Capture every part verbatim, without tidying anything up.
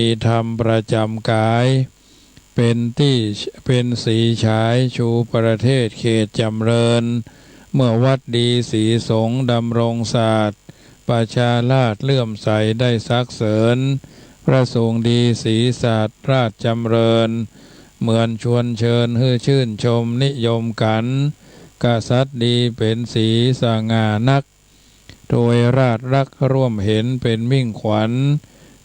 มีธรรมประจ๋ำก๋าย เป๋นตี้ เป๋นสีฉายชูประเทศเขตจ๋ำเริญ เมื่อวัดดีสีสงฆ์ดำรงศาสตร์ ประชาราษฎร์เลื่อมใสได้สักเสริญ พระสงฆ์ดีสีศาสตร์ราชจ๋ำเริญ เหมือนชวนเชิญหื้อชื่นชมนิยมกั๋น กษัตริย์ดีเป๋นสีสง่านัก ทวยราชรักร่วมเห็นเป๋นมิ่งขวัญ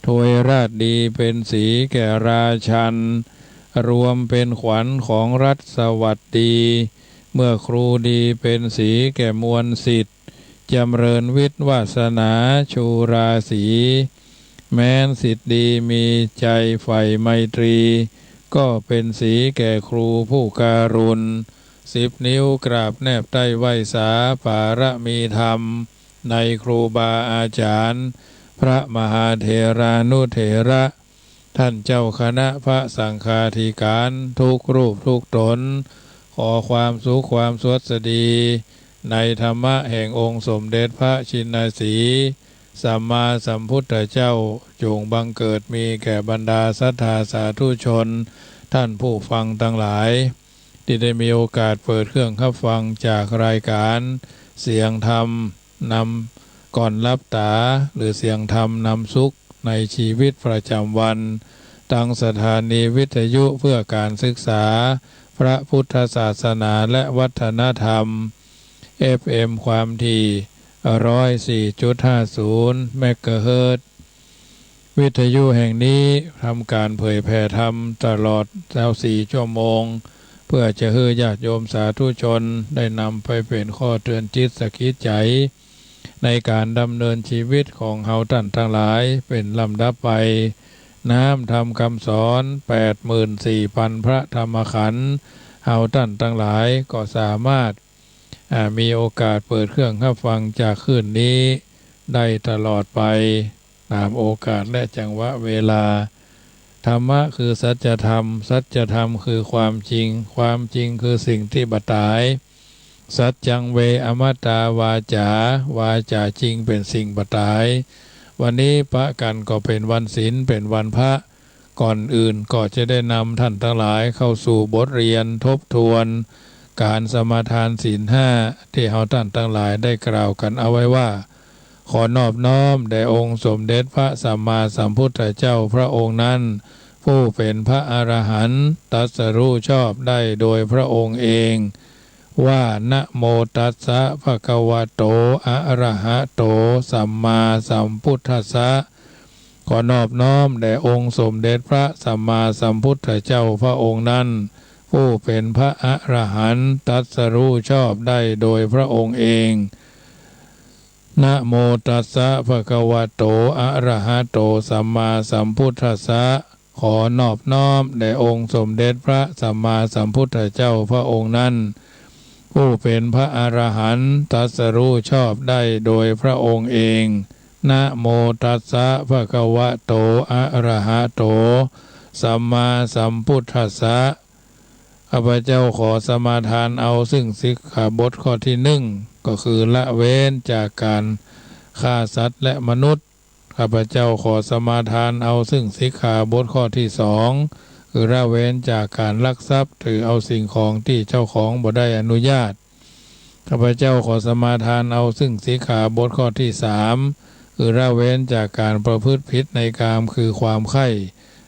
ทวยราชดีเป๋นสีแก่ราชัน รวมเป๋นขวัญของรัฐสวัสดี เมื่อครูดีเป๋นสีแก่มวลศิษย์ จ๋ำเริญวิทย์วาสนาชูราศี แม้นศิษย์ดีมีใจ๋ใฝ่ไมตรี ก็เป๋นสีแก่ครูผู้การุณ สิบนิ้วกราบแนบใต้ไหว้สาปารมีธรรม ในครูบาอาจ๋ารย์ พระมหาเถรานุเถระ ท่านเจ้าคณะพระสังฆาธิการทุกรูปทุกต๋น ขอความสุขความสวัสดี ในธรรมะแห่งองค์สมเด็จพระชินสีห์สัมมาสัมพุทธเจ้า จงบังเกิดมีแก่บรรดาศรัทธาสาธุชน ท่านผู้ฟังตังหลาย ตี้ได้มีโอกาสเปิดเครื่องฮับฟังจากรายการเสียงธรรมนำก่อนหลับต๋า หรือเสียงธรรมนำสุขในชีวิตประจ๋ำวัน ตางสถานีวิทยุเพื่อการศึกษาพระพุทธศาสนาและวัฒนธรรม เอฟเอ็ม ความถี่ ร้อยสี่จุดห้าศูนย์ เมกะเฮิรตซ์ วิทยุแห่งนี้ทำก๋านเผยแผ่ธรรมตลอด ซาวสี่ ชั่วโมง เพื่อจะหื้อญาติโยมสาธุชนได้นำไปเป๋นข้อเตือนจิตสะกิดใจ๋ ในก๋านดำเนินชีวิตของเฮาต้านตังหลายเป๋นลำดับไป น้ำธรรมกำสอน แปดหมื่นสี่ปันพระธรรมขันธ์ เฮาต้านตังหลายก็สามารถ อ่า มีโอกาสเปิดเครื่องฮับฟังจากคลื่นนี้ได้ตลอดไป ต๋ามโอกาสและจังหวะเวลา ธรรมะคือสัจธรรม สัจธรรมคือความจริง ความจริงคือสิ่งตี้บ่ต๋าย สัจจัง เว อมตา วาจ๋า วาจ๋าจริงเป๋นสิ่งบ่ต๋าย วันนี้ปะกั๋นก็เป๋นวันศีล เป๋นวันพระ ก่อนอื่นก็จะได้นำต้านตังหลายเข้าสู่บทเรียนทบทวนก๋านสมาทานศีลห้า ตี้เฮาต้านตังหลายได้กล่าวกั๋นเอาไว้ว่า ขอนอบน้อมแด่องค์สมเด็จพระสัมมาสัมพุทธเจ้าพระองค์นั้น ผู้เป๋นพระอรหันต์ตรัสรู้ชอบได้โดยพระองค์เอง ว่า นะโมตัสสะ ภะคะวะโต อะระหะโต สัมมาสัมพุทธัสสะ ขอนอบน้อมแด่องค์สมเด็จพระสัมมาสัมพุทธเจ้าพระองค์นั้น ผู้เป๋นพระอรหันต์ตรัสรู้ชอบได้โดยพระองค์เอง นะโมตัสสะ ภะคะวะโต อะระหะโต สัมมาสัมพุทธัสสะ ขอนอบน้อมแด่องค์สมเด็จพระสัมมาสัมพุทธเจ้าพระองค์นั้น ผู้เป๋นพระอรหันต์ตรัสรู้ชอบได้โดยพระองค์เอง นะโมตัสสะ ภะคะวะโต อะระหะโต สัมมาสัมพุทธัสสะ ข้าพเจ้าขอสมาทานเอาซึ่งสิกขาบทข้อตี้นึ่ง ก็คือละเว้นจากก๋านฆ่าสัตว์และมนุษย์ ข้าพเจ้าขอสมาทานเอาซึ่งสิกขาบทข้อตี้สอง คือละเว้นจากก๋านลักทรัพย์ถือเอาสิ่งของตี้เจ้าของบ่ได้อนุญาต ข้าพเจ้าขอสมาทานเอาซึ่งสิกขาบทข้อตี้สาม คือละเว้นจากก๋านประพฤติผิดในกามคือความใคร่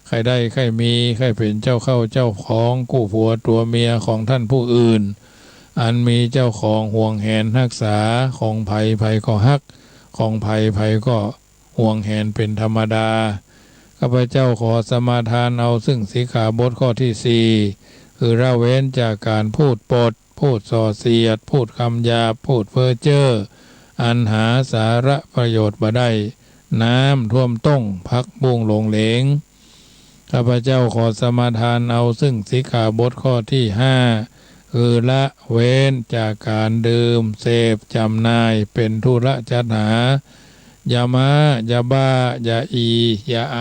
ใคร่ได้ใคร่มี ใคร่เป๋นเจ้าเข้าเจ้าของกู้ผัวตั๋วเมียของต้านผู้อื่น อันมีเจ้าของหวงแหนฮักษา ของใผใผก็ฮัก ของใผใผก็หวงแหนเป๋นธรรมดา ข้าพเจ้าขอสมาทานเอาซึ่งสิกขาบทข้อตี้สี่ คือละเว้นจากก๋านพูดปด พูดส่อเสียด พูดกำหยาบ พูดเพ้อเจ้อ อันหาสาระประโยชน์บ่ได้ น้ำท่วมต้ง ผักบุ้งหลงเหลง ข้าพเจ้าขอสมาทานเอาซึ่งสิกขาบทข้อตี้ห้า คือละเว้นจากก๋านดื่ม เสพ จ๋ำหน่าย เป๋นธุระจัดหา ยาม้า ยาบ้า ยาอี ยาไอ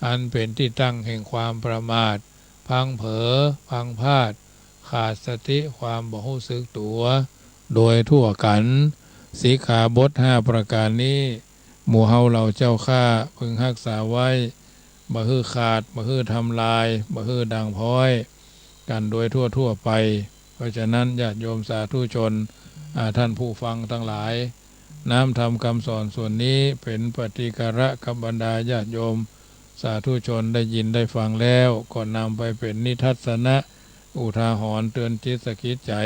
อันเป๋นตี้ตั้งแห่งความประมาท พลั้งเผลอ พลั้งพลาด ขาดสติ ความบ่ฮู้สึกตั๋ว โดยทั่วกั๋น สิกขาบทห้าประก๋านนี้ หมู่เฮาเหล่าเจ้าข้าพึงฮักษาไว้ บ่หื้อขาด บ่หื้อทำลาย บ่หื้อด่างพร้อยกั๋นโดยทั่วๆ ไป เพราะฉะนั้นญาติโยมสาธุชน อ่า ท่านผู้ฟังตังหลาย น้ำธรรมกำสอนส่วนนี้เป๋นปฏิการะกับบรรดาญาติโยมสาธุชนได้ยินได้ฟังแล้ว ก็นำไปเป๋นนิทัศนะอุทาหรณ์เตือนจิตสะกิดใจ๋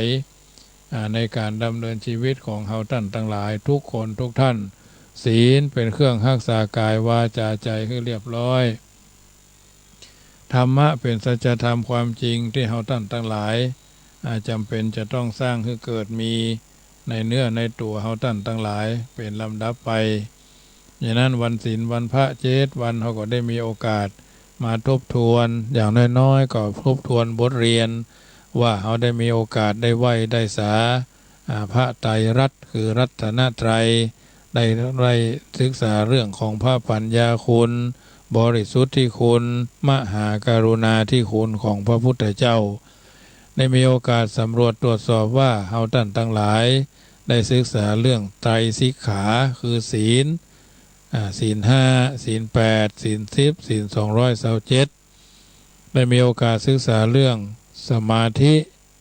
อ่า ในก๋านดำเนินจีวิตของเฮาต้านตังหลายทุกคนทุกท่าน ศีลเป๋นเครื่องฮักษากายวาจาใจ๋หื้อเรียบร้อย ธรรมะเป๋นสัจธรรมความจริงตี้เฮาต้านตังหลาย อ่า จ๋ำเป๋นจะต้องสร้างหื้อเกิดมีในเนื้อในตั๋วเฮาต้านตังหลายเป๋นลำดับไป อย่างนั้นวันศีลวันพระเจ็ดวันเฮาก็ได้มีโอกาสมาทบทวน อย่างน้อยๆ ก็ทบทวนบทเรียนว่าเฮาได้มีโอกาสได้ไหว้ได้สา อ่า พระไตรรัตน์ คือรัตนตรัย ได้ ได้ศึกษาเรื่องของพระปัญญาคุณ บริสุทธิคุณ มหากรุณาธิคุณของพระพุทธเจ้า ได้มีโอกาสสำรวจตรวจสอบว่าเฮาต้านตังหลายได้ศึกษาเรื่องไตรสิกขา คือศีล อ่า ศีลห้า ศีลแปด ศีลสิบ ศีลสองร้อยซาวเจ็ด ได้มีโอกาสศึกษาเรื่องสมาธิ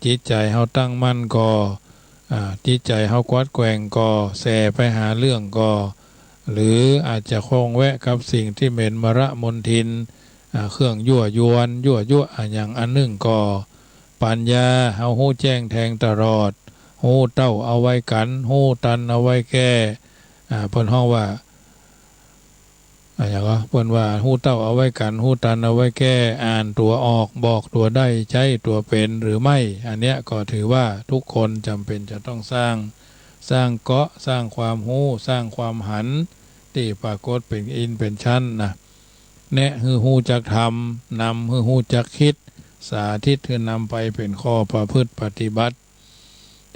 จิตใจ๋เฮาตั้งมั่นก่อ อ่า จิตใจ๋เฮากวัดแกว่งก่อ แส่ไปหาเรื่องก่อ หรืออาจจะคล่องแวะกับสิ่งตี้เป๋นมลมลทิน อ่า เครื่องยั่วยวน ยั่วยุอะหยังอันนึ่งก่อ ปัญญา เฮาฮู้แจ้งแทงตลอด ฮู้เต้าเอาไว้กั๋น ฮู้ตันเอาไว้แก้ อ่า เปิ้นฮ้องว่า อะหยังก็ เปิ้นว่าฮู้เต้าเอาไว้กั๋น ฮู้ตันเอาไว้แก้ อ่านตั๋วออก บอกตั๋วได้ ใจ๊ตั๋วเป๋นหรือไม่ อันเนี้ยก็ถือว่าทุกคนจ๋ำเป๋นจะต้องสร้าง สร้างเกาะ สร้างความฮู้ สร้างความหัน ตี้ปรากฏเป๋นอินเป๋นชั้นนะ แนะหื้อฮู้จักทำ นำหื้อฮู้จักกึ๊ด สาธิตหื้อนำไปเป๋นข้อประพฤติปฏิบัติ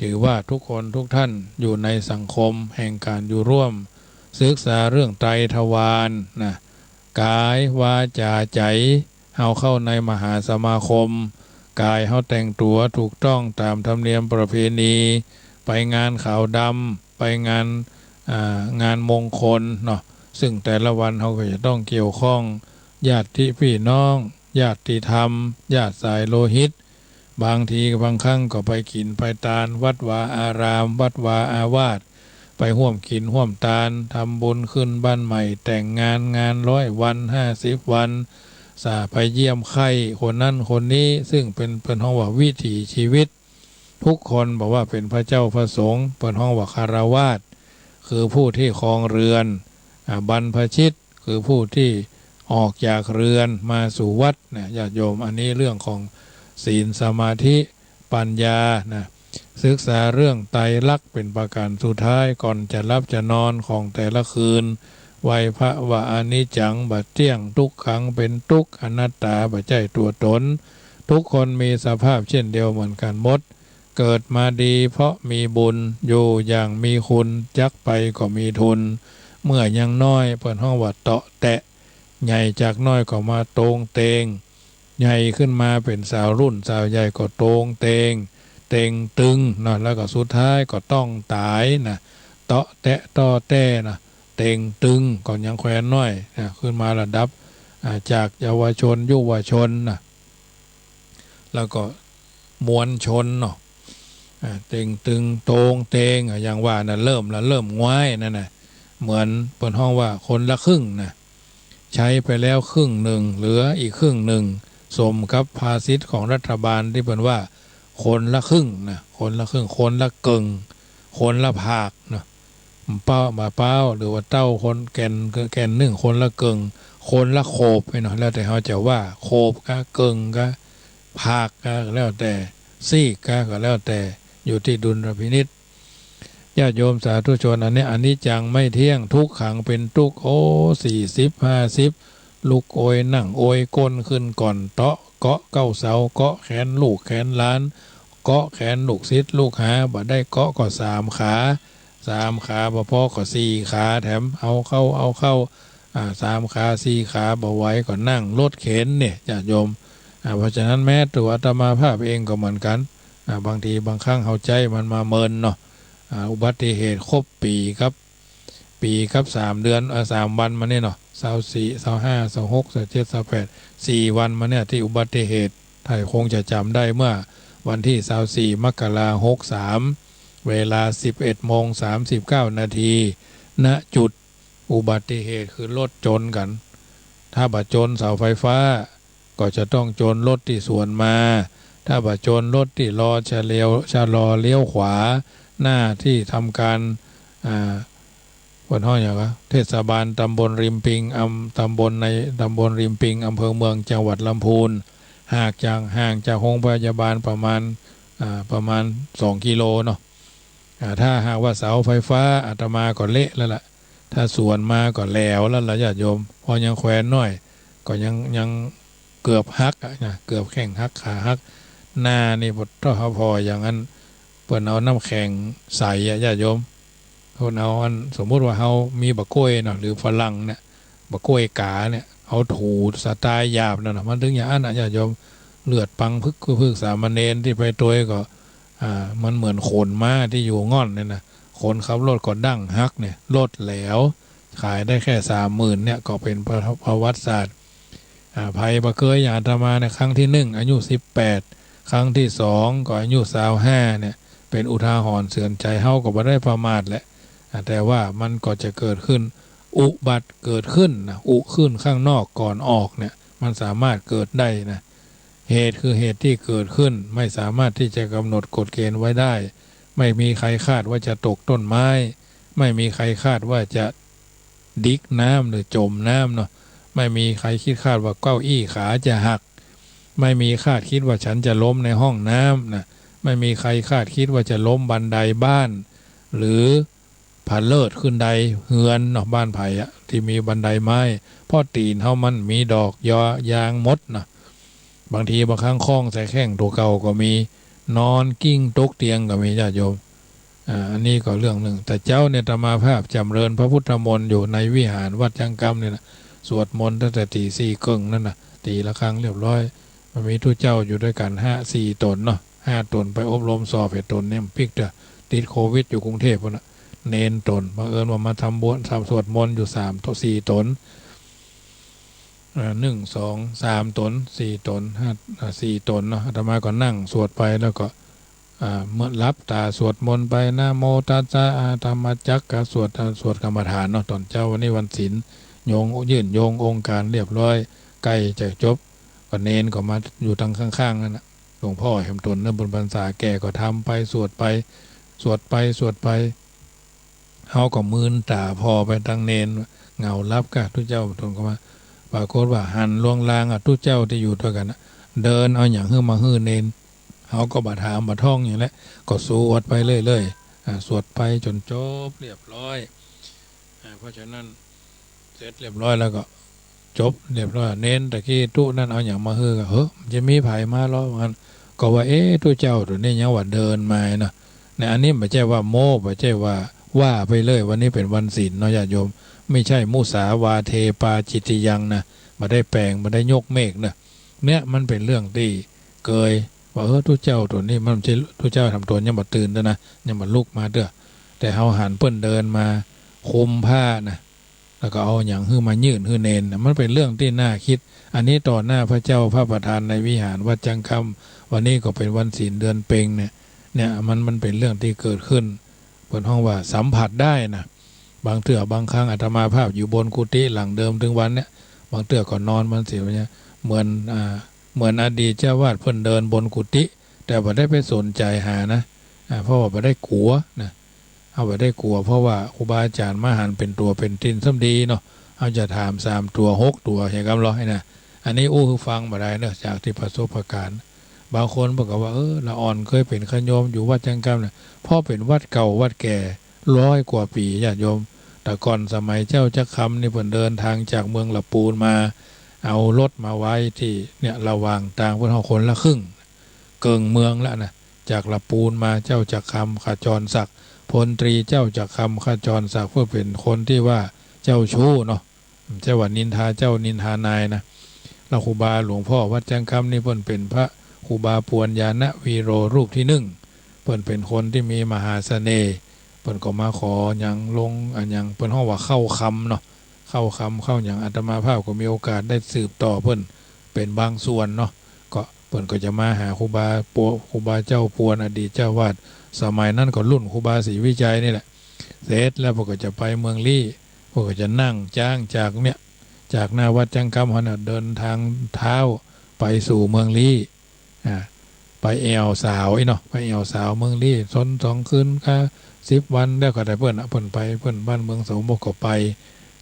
ถือว่าทุกคนทุกท่านอยู่ในสังคมแห่งก๋านอยู่ร่วม ศึกษาเรื่องไตรทวารนะ กาย วาจา ใจ๋ เฮาเข้าในมหาสมาคม กายเฮาแต่งตั๋วถูกต้องต๋ามธรรมเนียมประเพณี ไปงานขาวดำ ไปงาน อ่า งานมงคลเนาะ ซึ่งแต่ละวันเฮาก็จะต้องเกี่ยวข้อง ญาติพี่น้อง ญาติธรรม ญาติสายโลหิต บางทีบางครั้งก็ไปกิ๋นไปตาน วัดวาอาราม วัดวาอาวาส ไปฮ่วมกิ๋นฮ่วมตาน ทำบุญขึ้นบ้านใหม่ แต่งงาน งานร้อยวัน ห้าสิบวัน สาไปเยี่ยมใค่คนนั้นคนนี้ ซึ่งเป๋น เปิ้นฮ้องว่าวิถีชีวิต ทุกคน บ่ว่าเป๋นพระเจ้าพระสงฆ์ เปิ้นฮ้องว่าฆราวาส คือผู้ตี้ครองเรือน อ่า บรรพชิต คือผู้ตี้ออกจากเรือนมาสู่วัดนะ ญาติโยม อันนี้เรื่องของศีล สมาธิ ปัญญานะ ศึกษาเรื่องไตรลักษณ์เป๋นประก๋านสุดท้าย ก่อนจะหลับจะนอนของแต่ละคืน ไหว้พระว่าอนิจจัง บ่เตี้ยง ทุกขัง เป๋นตุ๊กข์ อนัตตา บ่ใจ้ตั๋วต๋น ทุกคนมีสภาพเช่นเดียวเหมือนกั๋นหมด เกิดมาดีเพราะมีบุญ อยู่อย่างมีคุณ จักไปก็มีทุน เมื่อยังน้อย เปิ้นฮ้องว่าเตาะแตะ ใหญ่จากน้อยก็มาโตงเตง ใหญ่ขึ้นมาเป๋นสาวรุ่นสาวใหญ่ก็โตงเตง เต็งตึงเนาะ แล้วก็สุดท้ายก็ต้องต๋ายนะ เตาะแตะต่อแต้นะ เต็งตึง ก็ยังแควนน้อยนะ ขึ้นมาระดับ อ่า จากเยาวชน ยุวชนนะ แล้วก็มวลชนเนาะ อ่า เต็งตึง โตงเตง อ่ะ อย่างว่านะ เริ่มละ เริ่มงวยนั่นนะ เหมือนเปิ้นฮ้องว่าคนละครึ่งนะ ใช้ไปแล้วครึ่งนึ่ง เหลืออีกครึ่งนึ่ง สมกับภาษิตของรัฐบาลตี้เปิ้นว่า คนละครึ่งนะ คนละครึ่ง คนละเกิ่ง คนละภาคนะ เป้า บ่าเป้า หรือว่าเต้าคนแก่น แก่นนึ่ง คนละเกิ่ง คนละโขบไปเนาะ แล้วแต่เฮาจะว่า โขบกา เกิ่งกา ภาคกา แล้วแต่ ซีกกา ก็แล้วแต่ อยู่ตี้ดุลพินิจ ญาติโยมสาธุชน อันนี้อนิจจังไม่เที่ยง ทุกขัง เป๋นตุ๊กข์ โอ้ สี่สิบ ห้าสิบ ลุกโอย นั่งโอย ก้นขึ้นก่อนเต๊าะ เกาะเก๊าเสา เกาะแขนลูกแขนหลาน เกาะแขนลูกศิษย์ลูกหา บ่ได้เกาะก็สามขา สามขาบ่ปอก็สี่ขาแถม เอาเข้า เอาเข้า อ่า สามขา สี่ขา บ่ไหวก็นั่งรถเข็นเนี่ย ญาติโยม อ่า เพราะฉะนั้นแม้ตั๋วอาตมาภาพเองก็เหมือนกั๋น อ่า บางทีบางครั้งเฮาใจ๊มันมาเมินเนาะ อ่า อุบัติเหตุครบปี๋กับ ปี๋กับสามเดือน เอ่อ สามวันมานี่เนาะ ซาวสี่ ซาวห้า ซาวหก ซาวเจ็ด ซาวแปด สี่วันมาเนี่ย ตี้อุบัติเหตุ ท่านคงจะจ๋ำได้ เมื่อวันตี้ซาวสี่ มกรา หกสาม เวลา สิบเอ็ดโมง สามสิบเก้านาที ณ จุดอุบัติเหตุคือรถจนกั๋น ถ้าบ่จนเสาไฟฟ้า ก็จะต้องจนรถตี้สวนมา ถ้าบ่จนรถตี้รอชะเลียว ชะลอเลี้ยวขวา หน้าตี้ทำการ อ่า เปิ้นฮ้องหยังวะ เทศบาลตำบลริมปิง อำ ตำบลใน ตำบลริมปิง อำเภอเมือง จังหวัดลำพูน ห่างจาก ห่างจากโฮงพยาบาลประมาณ อ่า ประมาณสองกิโลเนาะ อ่า ถ้าหากว่าเสาไฟฟ้า อาตมาก็เละแล้วล่ะ ถ้าสวนมาก็แหลวแล้วล่ะญาติโยม เพราะยังแขวนน้อย ก็ยัง ยังเกือบหักอะนะ เกือบแข้งหักขาหัก หน้านี่ปะโถ ถ้าผ่ออย่างนั้น เปิ้นเอาน้ำแข็งใสอะญาติโยม เปิ้นเอาอัน สมมุติว่าเฮามีบ่าก๊วยเนาะ หรือฝรั่งเนี่ย บ่าก๊วยก๋าเนี่ย เอาถูสไตล์หยาบนั่นน่ะ มันเถิงอย่างอั้นน่ะญาติโยม เลือดปังพึกๆ สามเณรตี้ไปตวยก็ อ่า มันเหมือนขนม้าตี้อยู่ง่อนเนี่ยนะ คนขับรถก็ดั้งหักเนี่ย รถแหลว ขายได้แค่สามหมื่นเนี่ย ก็เป๋นประ ประวัติศาสตร์ อ่า ใผบ่เกยอย่างอาตมาเนี่ย ครั้งตี้หนึ่ง อายุสิบแปด ครั้งตี้สองก็อายุซาวห้าเนี่ย เป๋นอุทาหรณ์เตื๋อนใจ๋ เฮาก็บ่ได้ประมาทแหละ อ่า แต่ว่ามันก็จะเกิดขึ้น อุบัติเกิดขึ้นนะ อุขึ้นข้างนอกก่อนออกเนี่ย มันสามารถเกิดได้นะ เหตุคือเหตุตี้เกิดขึ้น ไม่สามารถตี้จะกำหนดกฎเกณฑ์ไว้ได้ ไม่มีใครคาดว่าจะตกต้นไม้ ไม่มีใครคาดว่าจะดิกน้ำหรือจ๋มน้ำเนาะ ไม่มีใครคิดคาดว่าเก้าอี้ขาจะหัก ไม่มีคาดคิดว่าฉันจะล้มในห้องน้ำนะ ไม่มีใครคาดคิดว่าจะล้มบันไดบ้าน หรือ ผะเลิดขึ้นไดเฮือนเนาะ บ้านใผอะ ตี้มีบันไดไม้ เพราะตี๋นเฮามันมีดอกยอยางหมดเนาะ บางทีบางครั้งคล้องใส่แข้งตั๋วเก่าก็มี นอนกลิ้งตกเตียงก็มีญาติโยม อ่า อันนี้ก็เรื่องนึ่ง แต่เจ๊าเนี่ยอาตมาภาพจ๋ำเริญพระพุทธมนต์อยู่ในวิหารวัดจังกำเนี่ยนะ สวดมนต์ตั้งแต่ตี๋สี่เกิ่งนั่นน่ะ ตี๋ระฆังเรียบร้อย มันมีตุ๊เจ้าอยู่ตวยกั๋นห้า สี่ต๋นเนาะ ห้าต๋นไปอบรมสอบ เจ็ดต๋นเนี่ยปิ๊กเตื้อ ติดโควิดอยู่กรุงเทพฯปู๊นน่ะ เณรต๋น บังเอิญว่ามาทำบุญ ทำสวดมนต์อยู่สามต๋น สี่ต๋น อ่า หนึ่ง สอง สามต๋น สี่ต๋น ห้า อ่า สี่ต๋นเนาะ อาตมาก็นั่งสวดไปแล้วก็ อ่า เมื่อหลับต๋าสวดมนต์ไป นะโมตัสสะ อา ธัมมจักกะ สวด อ่า สวดกรรมฐานเนาะ ต๋อนเจ๊าวันนี้วันศีล โยง ยื่นโยงองค์การเรียบร้อย ใก้จะจบ ก็เณรก็มาอยู่ตางข้างๆ นั่นน่ะ หลวงพ่อแหมต๋นเริ่มเป๋นพรรษาแก่ก็ทำไป สวดไป สวดไป สวดไป เฮาก็มืนต๋าผ่อไปตางเณร เหงาหลับก้า ตุ๊เจ้าต๋นก็มา ปรากฏว่าหันลวงลางอะ ตุ๊เจ้าตี้อยู่ตวยกั๋นน่ะ เดินเอาหยังหื้อมาหื้อเณร เฮาก็บ่ถามบ่ท้องหยังแหละ ก็สวดไปเรื่อยๆ อ่า สวดไปจ๋นจบเรียบร้อย อ่า เพราะฉะนั้น เสร็จเรียบร้อยแล้วก็จบเรียบร้อย เณรตะกี้ตุ๊นั่นเอาหยังมาหื้อ ก็ เฮ้อ มันจะมีใผมาลอ ว่างั้น ก็ว่า เอ๊ะ ตุ๊เจ้าต๋นนี้ยังว่าเดินมาเนาะ เนี่ย อันนี้บ่ใจ้ว่าโม้ บ่ใจ้ว่า ว่าไปเลย วันนี้เป๋นวันศีลเนาะญาติโยม ไม่ใช่มุสาวาเทปาจิตติยังนะ บ่ได้แป๋ง บ่ได้ยกเมฆนะ เนี่ย มันเป๋นเรื่องตี้เกย ว่า เออ ตุ๊เจ้าต๋นนี้ มันบ่ใจ้ตุ๊เจ้าทำต๋นยังบ่ตื่นเตื้อนะ ยังบ่ลุกมาเตื้อ แต่เฮาหันเปิ้นเดินมาคุมผ้านะ แล้วก็เอาหยังหื้อมายื่นหื้อเณรนะ มันเป๋นเรื่องตี้น่าคิด อันนี้ต่อหน้าพระเจ้าพระประธานในวิหารวัดจังกำ วันนี้ก็เป๋นวันศีลเดือนเพ็ญเนี่ย เนี่ย มัน มันเป๋นเรื่องตี้เกิดขึ้น เปิ้นฮ้องว่าสัมผัสได้นะ บางเตื้อบางครั้งอาตมาภาพอยู่บนกุฏิหลังเดิมเถิงวันเนี่ย บางเตื้อก็นอนบนเสียเนี่ย เหมือน อ่า เหมือนอดีตเจ้าอาวาสเปิ้นเดินบนกุฏิ แต่บ่ได้ไปสนใจ๋หานะ อ่า เพราะว่าบ่ได้กั๋วนะ เฮาบ่ได้กั๋ว เพราะว่าครูบาอาจ๋ารย์มาหันเป๋นตั๋วเป๋นตินซ้ำดีเนาะ เฮาจะถามสามตั๋ว หกตั๋ว เหียกำลอไอ้นะ อันนี้อู้หื้อฟังบ่ได้เนาะ จากตี้ประสบการณ์ บางคนเปิ้นก็ว่า เออ ละอ่อนเกยเป๋นญาติโยมอยู่วัดจังกำเนี่ย เพราะเป๋นวัดเก่าวัดแก่ร้อยกว่าปี๋ญาติโยม แต่ก่อนสมัยเจ้าจักรคำนี่เปิ้นเดินทางจากเมืองละปูนมา เอารถมาไว้ตี้เนี่ย ระหว่างตางเปิ้นฮ้องคนละครึ่ง เกิ่งเมืองแล้วนะ จากละปูนมาเจ้าจักรคำขจรศักดิ์ พลตรีเจ้าจักรคำขจรศักดิ์ เปิ้นเป๋นคนตี้ว่าเจ้าชู้เนาะ บ่ใจ้ว่านินทาเจ้านินทานายนะ แล้วครูบาหลวงพ่อวัดจังกำนี่เปิ้นเป๋นพระครูบาปวนญาณวีโรรูปตี้นึ่ง เปิ้นเป๋นคนตี้มีมหาเสน่ห์ เปิ้นก็มาขอหยังลง อันหยังเปิ้นฮ้องว่าเข้าคำเนาะ ค เข้าคำเข้าหยัง อาตมาภาพก็มีโอกาสได้สืบต่อเปิ้นเป๋นบางส่วนเนาะ ก็เปิ้นก็จะมาหาครูบาปัว ครูบาเจ้าปวน อดีตเจ้าอาวาส สมัยนั้นก็รุ่นครูบาศรีวิชัยนี่แหละ เสร็จแล้วเปิ้นก็จะไปเมืองลี้ เปิ้นก็จะนั่งจ๊างจากเนี่ย จากหน้าวัดจังกำหั้นน่ะ เดินทางเท้าไปสู่เมืองลี้ อ่า ไปแอ่วสาวอี้เนาะ ไปแอ่วสาวเมืองลี้ ซนสองคืนค่ะ สิบวัน แล้วก็ได้เปิ้นน่ะ เปิ้นไป เปิ้นบ้านเมืองสงบก็ไป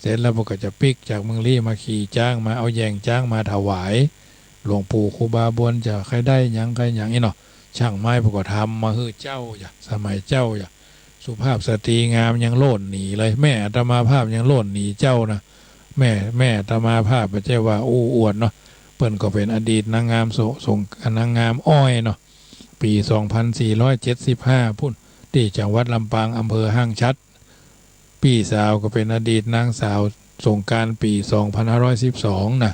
เสร็จแล้วเปิ้นก็จะปิ๊กจากเมืองลี้มาขี่จ๊างมา เอาแหย่งจ๊างมาถวายหลวงปู่ครูบาปวน จะใค่ได้หยังใค่หยังอี้เนาะ ช่างไม้เปิ้นก็ทำมาหื้อเจ๊าจ้ะ สมัยเจ๊าจ้ะ สุภาพสตรีงามยังโล่นหนีเลย แม่อาตมาภาพยังโล่นหนีเจ๊านะ แม่ แม่อาตมาภาพบ่ใจ้ว่าอู้อวดเนาะ เปิ้นก็เป๋นอดีตนางงามส- สง- นางงามอ้อยเนาะ ปี๋สองพันสี่ร้อยเจ็ดสิบห้า ปู้น ตี้จังหวัดลำปาง อำเภอห้างฉัตร ปี้สาวก็เป๋นอดีตนางสาวสงกรานต์ปี๋สองพันห้าร้อยสิบสองนะ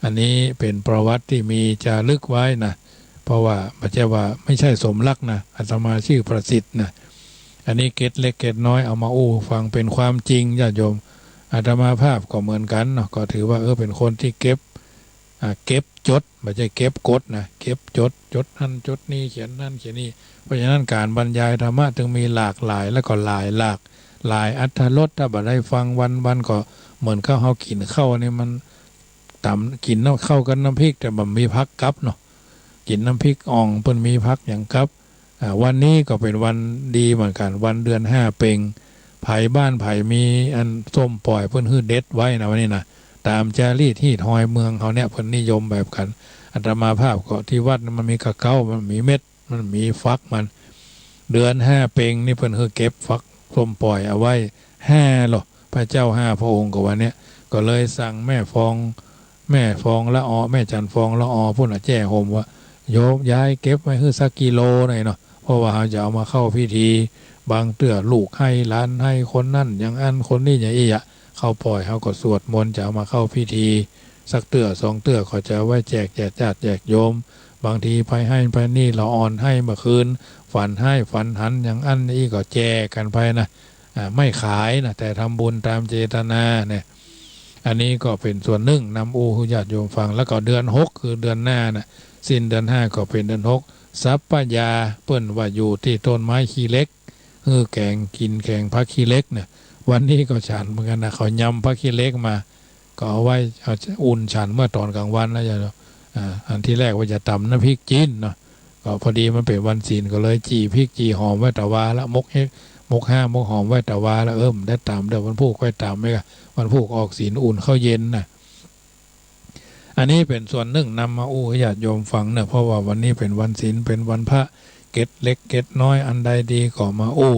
อันนี้เป๋นประวัติตี้มีจารึกไว้นะ เพราะว่าบ่ใจ้ว่า ไม่ใช่สมรักนะ อาตมาชื่อประสิทธิ์นะ อันนี้เกร็ดเล็กเกร็ดน้อยเอามาอู้ฟังเป๋นความจริงญาติโยม อาตมาภาพก็เหมือนกั๋นเนาะ ก็ถือว่า เออ เป๋นคนตี้เก็บ อ่า เก็บจด บ่ใจ้เก็บกดนะ เก็บจด จดหั้นจดนี่ เขียนหั้นเขียนนี่ เพราะฉะนั้นก๋านบรรยายธรรมะจึงมีหลากหลาย แล้วก็หลายหลาก หลายอรรถรส ถ้าบ่ได้ฟังวันๆ ก็เหมือนกับเฮากิ๋นข้าวนี่มันต๋ำ กิ๋นน้ำ ข้าวกับน้ำพริก แต่บ่มีผักกับเนาะ กิ๋นน้ำพริกอ่อง เปิ้นมีผักหยังกับ อ่า วันนี้ก็เป๋นวันดีเหมือนกั๋น วันเดือนห้าเป็ง ใผบ้านใผมีอันส้มป่อย เปิ้นหื้อเด็ดไว้นะ วันนี้นะ ต๋ามจารีตฮีตฮอยเมืองเฮาเนี่ย เปิ้นนิยมแบบกั๋น อาตมาภาพก็ตี้วัดมันมีกะเก๊า มันมีเม็ด มันมีฝักมัน เดือนห้าเป็งนี่เปิ้นหื้อเก็บฝักส้มป่อยเอาไว้ ห้าลอ พระเจ้าห้าพระองค์ก็ว่าเนี่ย ก็เลยสั่งแม่ฟอง แม่ฟองละออ แม่จันทร์ฟองละออ ปู้นน่ะ แจ้ห่มว่า โยมยายเก็บไว้หื้อสักกิโลหน่อยเนาะ เพราะว่าเฮาจะเอามาเข้าพิธี บางเตื้อลูกไห้หลานไห้ คนนั้นอย่างอั้น คนนี้อย่างอี้อะ ข้าวป่อยเฮาก็สวดมนต์จะเอามาเข้าพิธี สักเตื้อสองเตื้อก็จะเอาไว้แจกแจกญาติแจกโยม บางทีไปไห้ไปนี่ ละอ่อนไห้เมื่อคืน ฝันไห้ฝันหันอย่างอั้นอี้ก็แจกกั๋นไปนะ อ่า ไม่ขายนะ แต่ทำบุญตามเจตนาเนี่ย อันนี้ก็เป๋นส่วนนึ่งนำอู้หื้อญาติโยมฟัง แล้วก็เดือนหก คือเดือนหน้าน่ะ สิ้นเดือนห้าก็เป๋นเดือนหก สัปปะยา เปิ้นว่าอยู่ตี้ต้นไม้ขี้เหล็ก หื้อแก๋งกิ๋นแก๋งผักขี้เหล็กเนี่ย วันนี้ก็ฉันเหมือนกั๋นนะ เขายำผักขี้เหล็กมา ก็เอาไว้ เอาอุ่นฉันเมื่อต๋อนกลางวันนะจ๊ะ อ่า อันตี้แรกว่าจะต๋ำน้ำพริกจีนเนาะ ก็พอดีมันเป๋นวันศีล ก็เลยจี่พริกจี่หอมไว้ตะวาละ หมกเห็ด หมกฮา หมกหอมไว้ตะวาละ เออ บ่ได้ต๋ำ เดี๋ยววันพูกค่อยต๋ำไว้ก่ะ วันพูกออกศีลอุ่นข้าวเย็นน่ะ อันนี้เป๋นส่วนนึ่งนำมาอู้หื้อญาติโยมฟังเนาะ เพราะว่าวันนี้เป๋นวันศีล เป๋นวันพระ เกร็ดเล็กเกร็ดน้อยอันใดดีก็มาอู้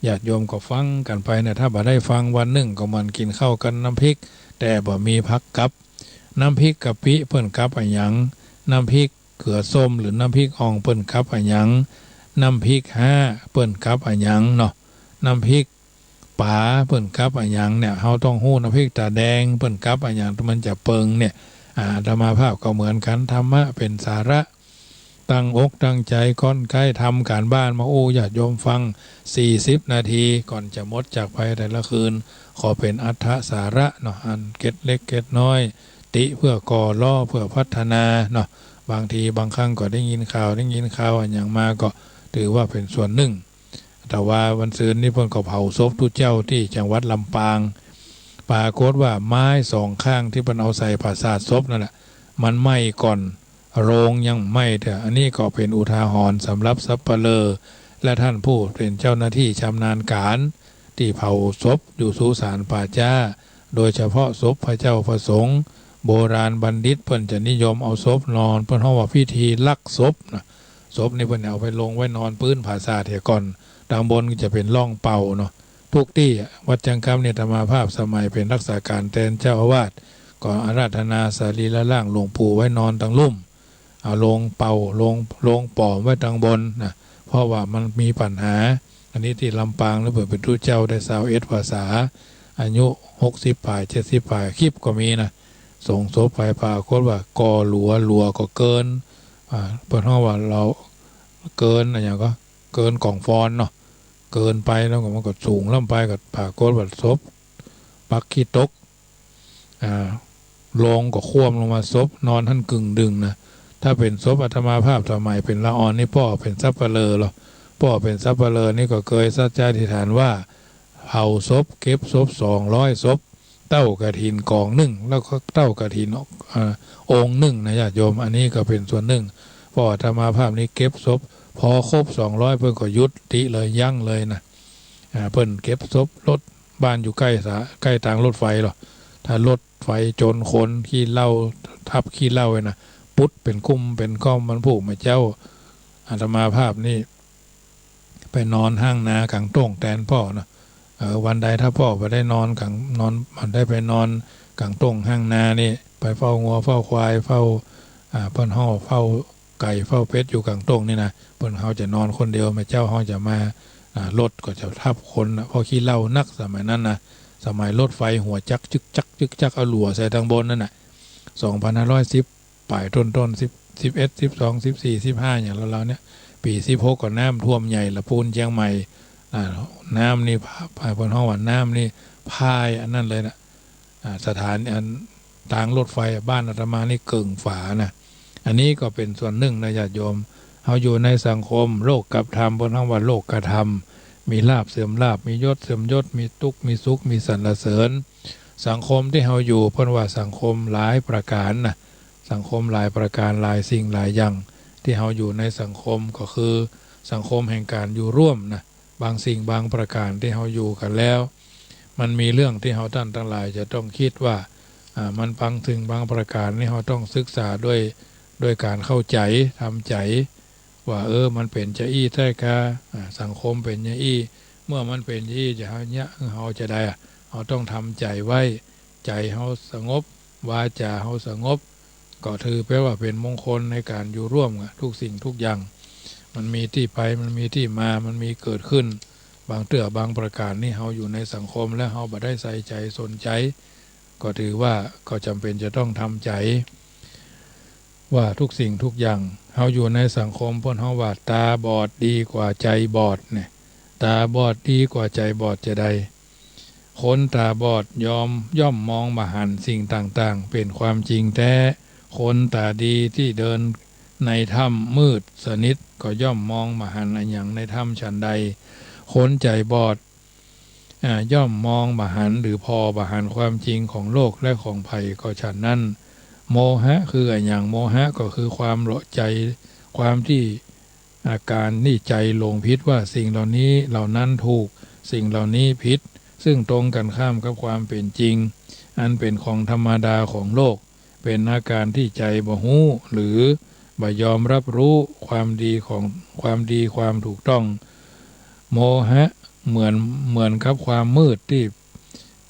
ญาติโยมก็ฟังกั๋นไปเนาะ ถ้าบ่ได้ฟังวันนึ่งก็เหมือนกิ๋นข้าวกับน้ำพริก แต่บ่มีผักกับ น้ำพริกกะปิเปิ้นกับอะหยัง น้ำพริกเขือส้มหรือน้ำพริกอ่องเปิ้นกับอะหยัง น้ำพริกฮ้าเปิ้นกับอะหยังเนาะ น้ำพริกป๋าเปิ้นกับอะหยังเนี่ย เฮาต้องฮู้ น้ำพริกต๋าแดงเปิ้นกับอะหยัง มันจะเปิงเนี่ย อาตมาภาพก็เหมือนกั๋น ธรรมะเป๋นสาระ ตั้งอกตั้งใจ๋ก้อนใก๊ ทำก๋านบ้านมาอู้ญาติโยมฟัง สี่สิบนาที ก่อนจะหมดจากไปแต่ละคืน ขอเป๋นอรรถสาระเนาะ อันเกร็ดเล็กเกร็ดน้อย ติเพื่อก่อ ล้อเพื่อพัฒนาเนาะ บางทีบางครั้งก็ได้ยินข่าว ได้ยินข่าวอะหยังมาก็ถือว่าเป๋นส่วนนึ่ง แต่ว่าวันซืนนี้เปิ้นก็เผาศพตุ๊เจ้าตี้จังหวัดลำปาง ปรากฏว่าไม้สองข้างตี้เปิ้นเอาใส่ผาสาทศพนั่นแหละ มันไหม้ก่อน โลงยังไหม้เตื้อ อันนี้ก็เป๋นอุทาหรณ์สำหรับสัปเหร่อ และท่านผู้เป๋นเจ้าหน้าตี้ชำนาญก๋าน ตี้เผาศพอยู่สุสานป่าจ๊า โดยเฉพาะศพพระเจ้าพระสงฆ์ โบราณบัณฑิตเปิ้นจะนิยมเอาศพนอน เปิ้นฮ้องว่าพิธีลักศพนะ ศพนี่เปิ้นเอาไปลงไว้นอนปื๊นผาสาทเหียก่อน ตางบนจะเป๋นร่องเป่าเนาะ ทุกตี้อะ วัดจังกำเนี่ย อาตมาภาพสมัยเป๋นรักษาก๋านแตนเจ้าอาวาส ก็อาราธนาสรีระร่างหลวงปู่ไว้นอนตางลุ่ม เอาโลงเป่า โลง โลงป๋อมไว้ตางบนนะ เพราะว่ามันมีปัญหา อันนี้ตี้ลำปางนะ เปิ้นเป๋นตุ๊เจ้าได้ซาวเอ็ดพรรษา อายุหกสิบป๋าย เจ็ดสิบป๋าย คลิปก็มีนะ ส่งศพไปปรากฏว่าก่อหลัว หลัวก็เกิน อ่า เปิ้นฮ้องว่าหลัวเกินอะหยังก็ เกินก๋องฟอนเนาะ เกินไปแล้วก็มันก็สูงล้ำไป ก็ปรากฏว่าศพปักขี้ตก อ่า โลงก็คว่ำลงมา ศพนอนหั้นกึ่งดึงนะ ถ้าเป๋นศพอาตมาภาพสมัยเป๋นละอ่อนนี่ป้อเป๋นสัปเหร่อลอ ป้อเป๋นสัปเหร่อนี่ก็เกยสัจจาธิษฐานว่า เผาศพ เก็บศพ สองร้อยศพ เต้ากฐินก๋องนึ่ง แล้วก็เต้ากฐิน อ่า องค์นึ่งนะญาติโยม อันนี้ก็เป๋นส่วนนึ่ง ป้ออาตมาภาพนี่เก็บศพ พอครบ สองร้อย เปิ้นก็หยุดติเลย ยั้งเลยนะ อ่า เปิ้นเก็บศพ รถบ้านอยู่ใก้สา ใก้ตางรถไฟลอ ถ้ารถไฟจนคนขี้เหล้า ทับขี้เหล้าไว้นะ ปุ๊ดเป๋นกุ้มเป๋นก้อม วันพูกมาเจ๊า อาตมาภาพนี่ ไปนอนห้างนากางต้งแตนป้อเนาะ เออ วันใดถ้าป้อบ่ได้นอนกาง นอน บ่ได้ไปนอนกางต้งห้างนานี่ ไปเฝ้างัวเฝ้าควาย เฝ้า อ่า เปิ้นฮ้องเฝ้าไก่เฝ้าเป็ดอยู่กางต้งนี่นะ เปิ้นเฮาจะนอนคนเดียว แม่เจ้าเฮาจะมา อ่า รถก็จะทับคนนะ เพราะขี้เหล้านักสมัยนั้นนะ สมัยรถไฟหัวจักรจึกจักจึกจัก เอาหลัวใส่ตางบนนั่นน่ะ สองพันห้าร้อยสิบ ป๋ายต้นๆ สิบ สิบเอ็ด สิบสอง สิบสี่ สิบห้า อย่างราวๆ เนี่ย ปี๋สิบหกก็น้ำท่วมใหญ่ละปูนเจียงใหม่ อ่า น้ำนี่พา พา เปิ้นฮ้องว่าน้ำนี่พ่ายอันนั้นเลยนะ อ่า สถานี อัน ตางรถไฟบ้านอาตมานี่เกิ่งฝานะ อันนี้ก็เป๋นส่วนนึ่งนะญาติโยม เฮาอยู่ในสังคมโลกกับธรรม เปิ้นฮ้องว่าโลกกธรรม มีลาภเสื่อมลาภ มียศเสื่อมยศ มีตุ๊กข์มีสุข มีสรรเสริญ สังคมตี้เฮาอยู่ เปิ้นว่าสังคมหลายประก๋านนะ สังคมหลายประก๋าน หลายสิ่งหลายอย่าง ตี้เฮาอยู่ในสังคมก็คือสังคมแห่งก๋านอยู่ร่วมนะ บางสิ่งบางประก๋านตี้เฮาอยู่กั๋นแล้ว มันมีเรื่องตี้เฮาต้านตังหลายจะต้องกึ๊ดว่า อ่า มันบางสิ่งบางประก๋านนี่เฮาต้องศึกษาด้วย ด้วยก๋านเข้าใจ๋ ทำใจ๋ ว่า เออ มันเป๋นจาอี้แต๊ก้า อ่า สังคมเป๋นจาอี้ เมื่อมันเป๋นจาอี้จะเฮาเยียะ เฮาจะใดอะ เฮาต้องทำใจ๋ไว้ ใจ๋เฮาสงบ วาจ๋าเฮาสงบ ก็ถือแป๋ว่าเป๋นมงคลในก๋านอยู่ร่วมอะ ทุกสิ่งทุกอย่าง มันมีตี้ไป มันมีตี้มา มันมีเกิดขึ้น บางเตื้อบางประก๋านนี่เฮาอยู่ในสังคมแล้วเฮาบ่ได้ใส่ใจ๋สนใจ๋ ก็ถือว่าก็จ๋ำเป๋นจะต้องทำใจ๋ ว่าทุกสิ่งทุกอย่าง เฮาอยู่ในสังคม เปิ้นฮ้องว่าต๋าบอดดีกว่าใจ๋บอดเนี่ย ต๋าบอดดีกว่าใจ๋บอดจาใด คนต๋าบอดยอม ย่อมมองบ่หันสิ่งต่างๆ เป๋นความจริงแต๊ คนต๋าดีตี้เดินในถ้ำมืดสนิทก็ย่อมมองบ่หันอะหยังในถ้ำฉันใด คนใจ๋บอด อ่า ย่อมมองบ่หันหรือผ่อบ่หันความจริงของโลกและของใผก็ฉันนั้น โมหะคืออะหยัง โมหะก็คือความหลงใจ๋ ความตี้ อาก๋านตี้ใจ๋หลงผิดว่าสิ่งเหล่านี้เหล่านั้นถูก สิ่งเหล่านี้ผิด ซึ่งตรงกั๋นข้ามกับความเป๋นจริง อันเป๋นของธรรมดาของโลก เป๋นอาก๋านตี้ใจ๋บ่ฮู้ หรือบ่ยอมรับรู้ความดีของ ความดีความถูกต้อง โมหะเหมือน เหมือนกับความมืดตี้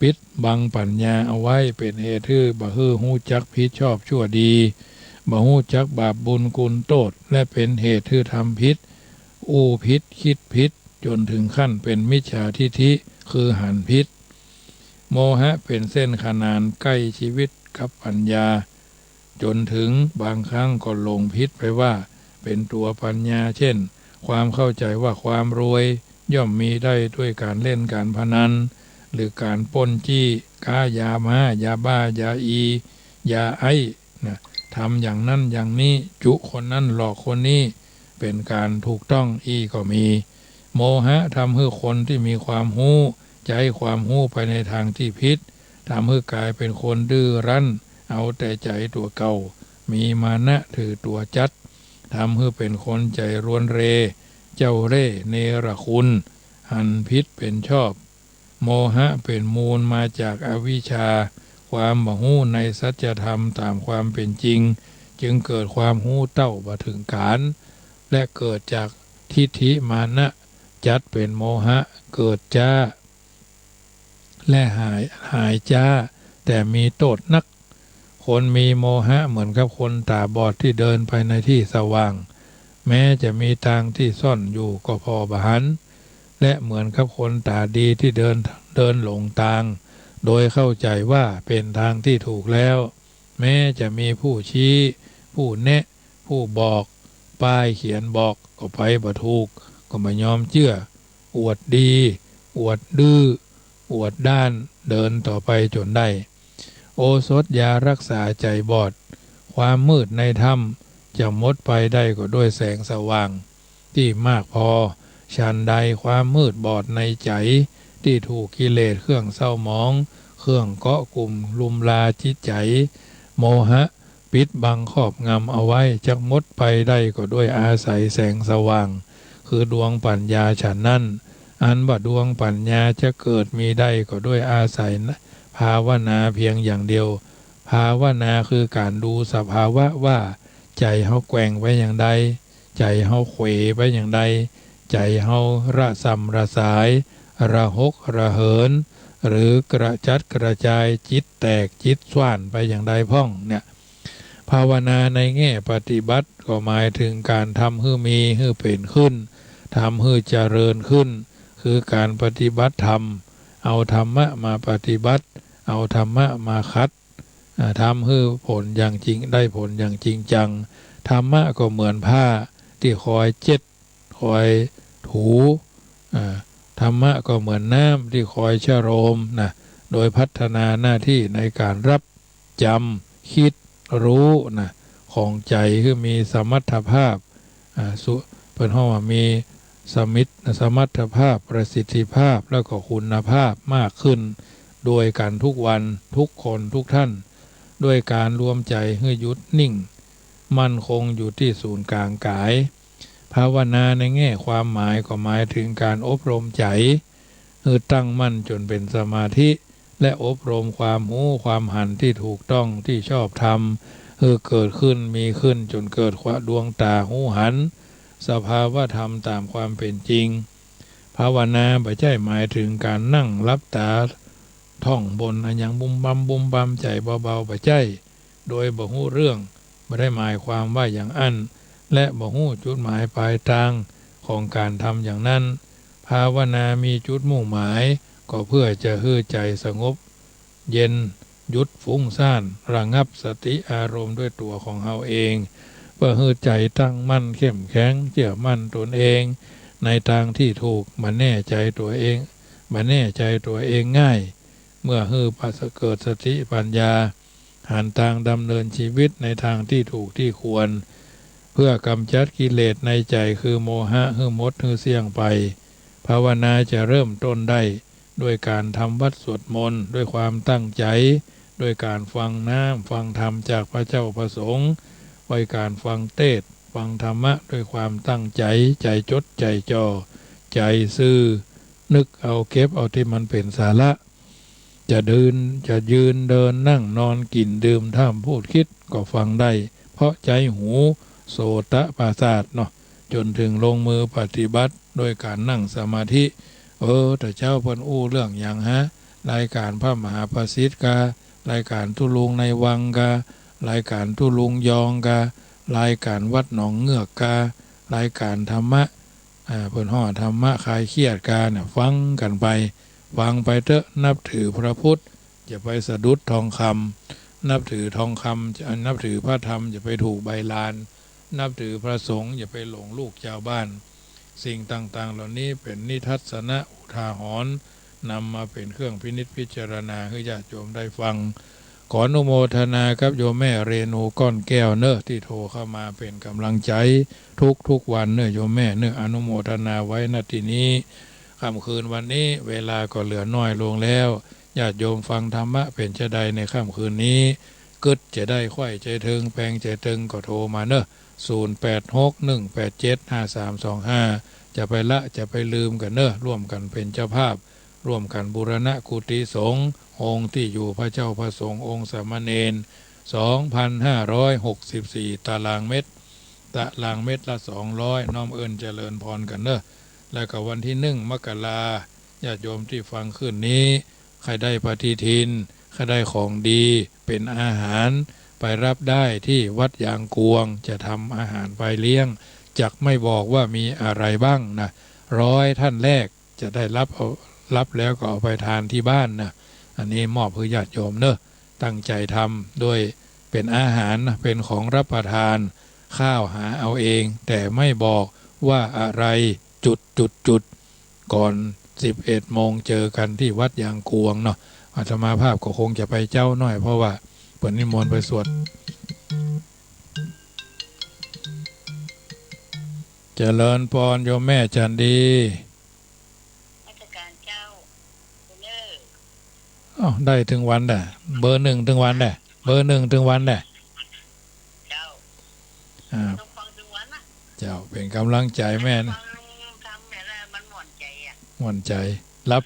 ปิดบังปั๋ญญาเอาไว้ เป๋นเหตุหื้อบ่หื้อฮู้จักผิดชอบชั่วดี บ่ฮู้จักบาปบุญกุณโต้ษ และเป๋นเหตุหื้อทำผิด อู้ผิด กึ๊ดผิด จ๋นเถิงขั้นเป๋นมิจฉาทิฏฐิ คือหันผิด โมหะเป๋นเส้นขนานใก้ชีวิตกับปั๋ญญา จ๋นเถิงบางครั้งก็หลงผิดไปว่าเป๋นตั๋วปั๋ญญา เช่น ความเข้าใจ๋ว่าความรวยย่อมมีได้ด้วยก๋านเล่นก๋านพนัน หรือก๋านปล้นจี้ ก๊ายาม้า ยาบ้า ยาอี ยาไอซ์นะ ทำอย่างนั้นอย่างนี้ จุคนนั้นหลอกคนนี้ เป๋นก๋านถูกต้องอี้ก็มี โมหะทำหื้อคนตี้มีความฮู้ ใจ๊ความฮู้ไปในตางตี้ผิด ทำหื้อกลายเป๋นคนดื้อรั้น เอาแต่ใจ๋ตั๋วเก่า มีมานะถือตั๋วจัด ทำหื้อเป๋นคนใจ๋รวนเร เจ้าเล่ห์ เนรคุณ หันผิดเป๋นชอบ โมหะเป๋นมูลมาจากอวิชชา ความบ่ฮู้ในสัจธรรมต๋ามความเป๋นจริง จึงเกิดความฮู้เต้าบ่เถิงก๋าน และเกิดจากทิฏฐิมานะ จัดเป๋นโมหะ เกิดจ๊า และหาย หายจ๊า แต่มีโต้ษนัก คนมีโมหะเหมือนกับคนต๋าบอดตี้เดินไปในตี้สว่าง แม้จะมีตางตี้ซ่อนอยู่ก็ผ่อบ่หัน และเหมือนกับคนต๋าดีตี้เดิน เดินหลงตาง โดยเข้าใจ๋ว่าเป๋นตางตี้ถูกแล้ว แม้จะมีผู้ชี้ ผู้แนะ ผู้บอก ป้ายเขียนบอก ก็ไปบ่ถูก ก็บ่ยอมเจื้อ อวดดี อวดดื้อ อวดด้าน เดินต่อไปจ๋นได้ โอสถยารักษาใจ๋บอด ความมืดในถ้ำจะหมดไปได้ก็ด้วยแสงสว่างตี้มากพอ ฉันใดความมืดบอดในใจ๋ตี้ถูกกิเลสเครื่องเศร้าหมอง เครื่องเกาะกุมรุมราจิตใจ๋ โมหะ ปิดบังครอบงำเอาไว้ จักหมดไปได้ก็ด้วยอาศัยแสงสว่าง คือดวงปัญญาฉันนั้น อันว่าดวงปัญญาจะเกิดมีได้ก็ด้วยอาศัยภาวนาเพียงอย่างเดียว ภาวนาคือก๋านดูสภาวะว่าใจ๋เฮาแกว่งไปอย่างใด ใจ๋เฮาเขวไปอย่างใด ใจ๋เฮาระส่ำระสาย ระหกระเหิน หรือกระจัดกระจาย จิตแตกจิตส้านไปอย่างใดพ่องเนี่ย ภาวนาในแง่ปฏิบัติก็หมายถึงก๋านทำหื้อมีหื้อเป๋นขึ้น ทำหื้อเจริญขึ้น คือก๋านปฏิบัติธรรม เอาธรรมะมาปฏิบัติ เอาธรรมะมาขัด อ่า ทำหื้อผลอย่างจริง ได้ผลอย่างจริงจัง ธรรมะก็เหมือนผ้าตี้คอยเช็ด คอยถู อ่า ธรรมะก็เหมือนน้ำตี้คอยชโลมนะ โดยพัฒนาหน้าตี้ในก๋านรับ จ๋ำ กึ๊ด ฮู้นะ ของใจ๋หื้อมีสมรรถภาพ อ่า สุ เปิ้นฮ้องว่ามีสมิต สมรรถภาพ ประสิทธิภาพ แล้วก็คุณภาพมากขึ้น โดยกั๋นทุกวัน ทุกคน ทุกท่าน ด้วยก๋านรวมใจ๋หื้อหยุดนิ่ง มั่นคงอยู่ตี้ศูนย์ก๋างก๋าย ภาวนาในแง่ความหมายก็หมายถึงก๋านอบรมใจ๋ หื้อตั้งมั่นจ๋นเป๋นสมาธิ และอบรมความฮู้ความหันตี้ถูกต้องตี้ชอบธรรม หื้อเกิดขึ้นมีขึ้นจ๋นเกิดความดวงต๋าฮู้หัน สภาวะธรรมต๋ามความเป๋นจริง ภาวนาบ่ใจ้หมายถึงก๋านนั่งหลับต๋าท่องบนอะหยังบุมบำบุมบำใจ๋เบาๆ บ่ใจ้ โดยบ่ฮู้เรื่อง บ่ได้หมายความว่าอย่างอั้น และบ่ฮู้จุดหมายปลายตางของก๋านทำอย่างนั้น ภาวนามีจุดมุ่งหมาย ก็เพื่อจะหื้อใจ๋สงบเย็น หยุดฟุ้งซ่าน ระงับสติอารมณ์ด้วยตั๋วของเฮาเอง เพื่อหื้อใจ๋ตั้งมั่นเข้มแข็ง เจื้อมั่นตนเอง ในตางตี้ถูก บ่แน่ใจ๋ตั๋วเอง บ่แน่ใจ๋ตั๋วเองง่าย เมื่อหื้อปะเกิดสติปัญญา หันตางดำเนินชีวิตในตางตี้ถูกตี้ควร เพื่อกำจัดกิเลสในใจ๋คือโมหะหื้อหมดหื้อเสี้ยงไป ภาวนาจะเริ่มต้นได้ด้วยก๋านทำวัตรสวดมนต์ ด้วยความตั้งใจ๋ ด้วยก๋านฟังน้ำฟังธรรมจากพระเจ้าพระสงฆ์ ด้วยก๋านฟังเตสน์ฟังธรรมะด้วยความตั้งใจ๋ ใจ๋จดใจ๋จ่อ ใจ๋ซื่อ นึกเอาเก็บเอาตี้มันเป๋นสาระ จะเดิน จะยืนเดินนั่งนอนกิ๋นดื่มทำพูดกึ๊ดก็ฟังได้ เพราะใจ๊หู โสตประสาทเนาะ จ๋นเถิงลงมือปฏิบัติด้วยก๋านนั่งสมาธิ เออ ตะเจ๊าเปิ้นอู้เรื่องหยังฮะ รายก๋านพระมหาประสิทธิ์กา รายก๋านตุ๊ลุงในวังกา รายก๋านตุ๊ลุงยองกา รายก๋านวัดหนองเงือกกา รายก๋านธรรมะ อ่า เปิ้นฮ้องธรรมะคลายเครียดกาเนี่ย ฟังกั๋นไป ฟังไปเต๊อะ นับถือพระพุทธ อย่าไปสะดุดทองคำ นับถือทองคำ จะ นับถือพระธรรม อย่าไปถูกใบลาน นับถือพระสงฆ์ อย่าไปหลงลูกจาวบ้าน สิ่งต่างๆ เหล่านี้เป๋นนิทัศนะอุทาหรณ์ นำมาเป๋นเครื่องพินิจพิจารณาหื้อญาติโยมได้ฟัง ขออนุโมทนากับโยมแม่เรนูก้อนแก้วเนอะ ตี้โทรเข้ามาเป๋นก๋ำลังใจ๋ทุกๆ วันเนอะโยมแม่เนอะ อนุโมทนาไว้ ณ ตี้นี้ ค่ำคืนวันนี้เวลาก็เหลือน้อยลงแล้ว ญาติโยมฟังธรรมะเป๋นจาใดในค่ำคืนนี้ กึ๊ดจาใดไขว้จาเถิงแปลงจาเถิงก็โทรมาเนอะ ศูนย์แปดหก หนึ่งแปดเจ็ด ห้าสามสองห้า จะไปละจะไปลืมกั๋นเนอะ ร่วมกั๋นเป๋นเจ้าภาพ ร่วมกั๋นบูรณะกุฏิสงฆ์ องค์ตี้อยู่พระเจ้าพระสงฆ์ องค์สามเณร สองพันห้าร้อยหกสิบสี่ ตารางเมตร ตารางเมตรละสองร้อย น้อมเอิ้นเจริญพรกั๋นเนอะ แล้วก็วันตี้หนึ่ง มกรา ญาติโยมตี้ฟังคืนนี้ ใค่ได้ปฏิทิน ใค่ได้ของดี เป๋นอาหาร ไปรับได้ตี้วัดยางกวง จะทำอาหารไปเลี้ยง จักไม่บอกว่ามีอะไรบ้างนะ ร้อยท่านแรกจะได้รับเอา รับแล้วก็เอาไปทานตี้บ้านนะ อันนี้มอบหื้อญาติโยมเนอะ ตั้งใจ๋ทำด้วย เป๋นอาหารนะ เป๋นของรับประทาน ข้าวหาเอาเอง แต่ไม่บอกว่าอะไร จุดจุดจุด ก่อนสิบเอ็ดโมงเจอกั๋นตี้วัดยางกวงเนาะ อาตมาภาพก็คงจะไปเจ๊าหน้อย เพราะว่าเปิ้นนิมนต์ไปสวด เจริญปอนโยมแม่จันดี นมัสการเจ้า เนอ อ้าว ได้ตึงวันแหละ เบอร์หนึ่งตึงวันแหละ เบอร์หนึ่งตึงวันแหละ เจ้า อ่า ต้องฟังตึงวันนะ เจ้า เป๋นก๋ำลังใจ๋แม่นะ ฟังธรรมเนี่ยนะ มันม่วนใจ๋อะ ม่วนใจ๋ หลับ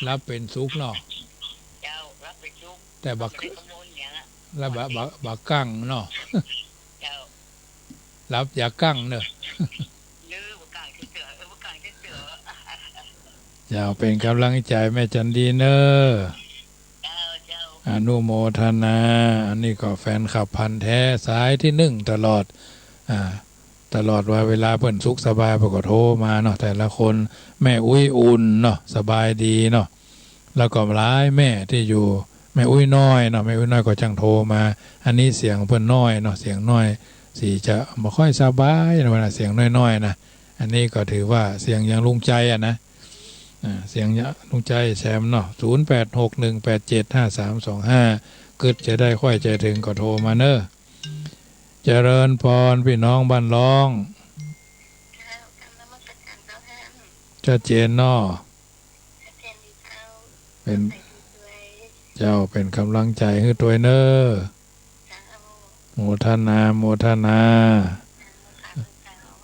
หลับเป๋นสุขเนาะ เจ้า หลับเป๋นสุข แต่บ่า บ่ได้กังวลหยังอะ แล้วบ่า บ่า บ่ากังเนาะ เจ้า หลับอย่ากังเนอะ เออ บ่ากังเตื้อๆ เออ บ่ากังเตื้อๆ เจ้า เป๋นก๋ำลังใจ๋แม่จันดีเนอะ เจ้า เจ้า อนุโมทนา อันนี้ก็แฟนคลับพันธุ์แท้สายที่หนึ่งตลอด อ่า ตลอดว่าเวลาเปิ้นสุขสบายเปิ้นก็โทรมาเนาะ แต่ละคน แม่อุ๊ยอุ่นเนาะ สบายดีเนาะ แล้วก็หลายแม่ตี้อยู่ แม่อุ๊ยน้อยเนาะ แม่อุ๊ยน้อยก็จั้งโทรมา อันนี้เสียงเปิ้นน้อยเนาะ เสียงน้อย สีจะบ่ค่อยสบายนะ เวลาเสียงน้อยๆ นะ อันนี้ก็ถือว่าเสียงอย่างลุงใจ๋อะนะ อ่า เสียงอย่างลุงใจ๋แซมเนาะ ศูนย์แปดหกหนึ่งแปดเจ็ดห้าสามสองห้า กึ๊ดจะได้ค่อยใจ๋เถิงก็โทรมาเนอะ เจริญปอนพี่น้องบ้านล้อง เจ้า กราบนมัสการเจ้าท่าน ชัดเจนเนาะ ชัดเจนดีเจ้า เป๋น ใส่ดีด้วย เจ้า เป๋นก๋ำลังใจ๋หื้อตวยเนอะ เจ้า โมทนา โมทนา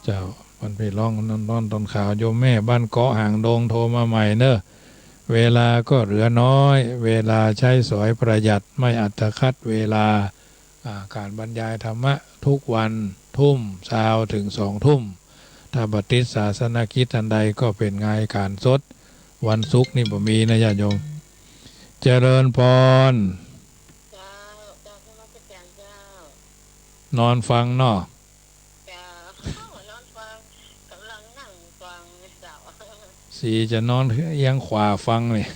เจ้า วันพี่ล้องนอน นอนตอนขาว โยมแม่บ้านเกาะหางดงโทรมาใหม่เนอะ เวลาก็เหลือน้อย เวลาใช้สอยประหยัด ไม่อัตคัดเวลา อ่า ก๋านบรรยายธรรมะทุกวันทุ่มซาวเถิงสองทุ่ม ถ้าบ่ติดศาสนกิจอันใดก็เป๋นงานก๋านสด วันศุกร์นี่บ่มีนะญาติโยม เจริญปอน เจ้า เจ้า นมัสการเจ้า นอนฟังเนาะ เจ้า นอนฟัง ก๋ำลังนั่งฟังเจ้า สีจะนอนเอียงขวาฟังนี่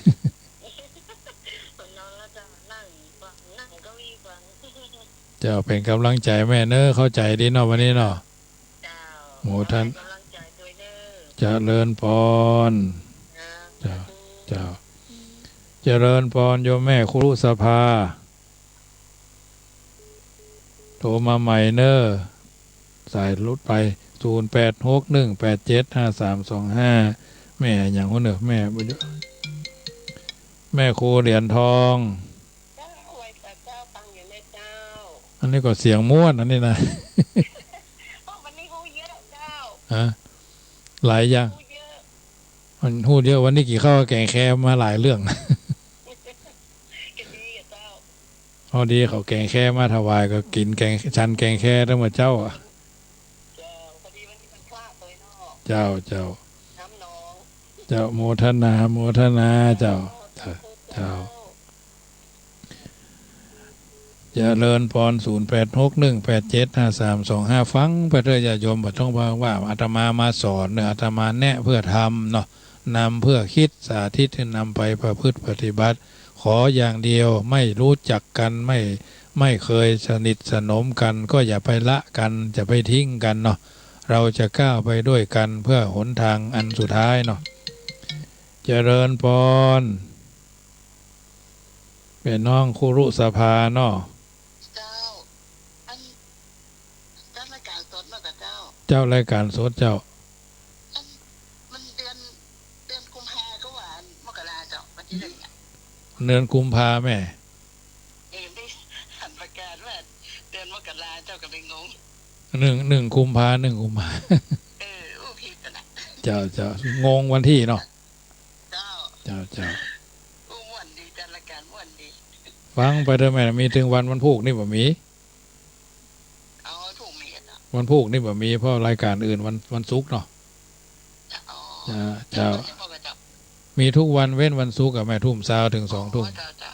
นอนแล้วเจ้า นั่งฟัง นั่งเก้าอี้ฟัง เจ้า เป๋นก๋ำลังใจ๋แม่เนอะ เข้าใจ๋ดีเนาะวันนี้เนาะ เจ้า โมทนา ก๋ำลังใจ๋ตวยเนอะ เจริญปอน เจ้า เจ้า สาธุ เจ้า เจริญปอนโยมแม่คุรุสภา โทรมาใหม่เนอะ สายหลุดไป ศูนย์แปดหกหนึ่งแปดเจ็ดห้าสามสองห้า แม่หยังหั้นเนอะ แม่ แม่ครูเหรียญทอง เจ้า ไหว้พระเจ้า ฟังอยู่นะเจ้า อันนี้ก็เสียงม่วน อันนี้นะ โอ้ วันนี้ฮู้เยอะเจ้า ฮะ หลายอย่าง ฮู้เยอะ มันฮู้เยอะ วันนี้กิ๋นข้าวแก๋งแคมาหลายเรื่อง ก็ดีอะเจ้า พอดีเขาแก๋งแคมาถวาย ก็กิ๋นแก๋ง ฉันแก๋งแคตั้งแต่เจ๊าอะ เจ้า พอดีวันนี้วันพระตวยเนาะ เจ้า เจ้า น้ำหนอง เจ้า โมทนา โมทนา เจ้า เจ้า เจ้า เจ้า เจริญปอน ศูนย์แปดหกหนึ่งแปดเจ็ดห้าสามสองห้า ฟังไปเถอะญาติโยม บ่ต้องว่า ว่าอาตมามาสอนเนอะ อาตมาแนะเพื่อทำเนาะ นำเพื่อคิด สาธิตหื้อนำไปประพฤติปฏิบัติ ขออย่างเดียว ไม่รู้จักกัน ไม่ ไม่เคยสนิทสนมกัน ก็อย่าไปละกัน อย่าไปทิ้งกันเนาะ เราจะก้าวไปด้วยกันเพื่อหนทางอันสุดท้ายเนาะ เจริญปอน แม่น้องคุรุสภาเนาะ เจ้า อัน จัดรายก๋านสดเนาะเจ้า เจ้า รายก๋านสดเจ้า อัน มันเดือน เดือนกุมภาก็ว่ามกราเจ้า วันตี้หนึ่งอะ เดือนกุมภาแม่ เออ ได้หันประกาศว่าเดือนมกราเจ้า ก็เลยงง หนึ่ง หนึ่งกุมภา หนึ่งกุมภา เออ อู้ ผิดอะนะ เจ้า เจ้า งงวันตี้เนาะ เจ้า เจ้า เจ้า อู้ ม่วนดี จัดรายก๋านม่วนดี ฟังไปเถอะแม่ มีเถิงวัน วันพูกนี่บ่มี อ๋อ วันพูกมีอะเจ้า วันพูกนี่บ่มี เพราะรายก๋านอื่นวัน วันศุกร์เนาะ อ๋อ เจ้า เจ้า เจ้า มีทุกวันเว้นวันศุกร์อะแม่ ทุ่มซาวเถิงสองทุ่ม อ๋อ เจ้า เจ้า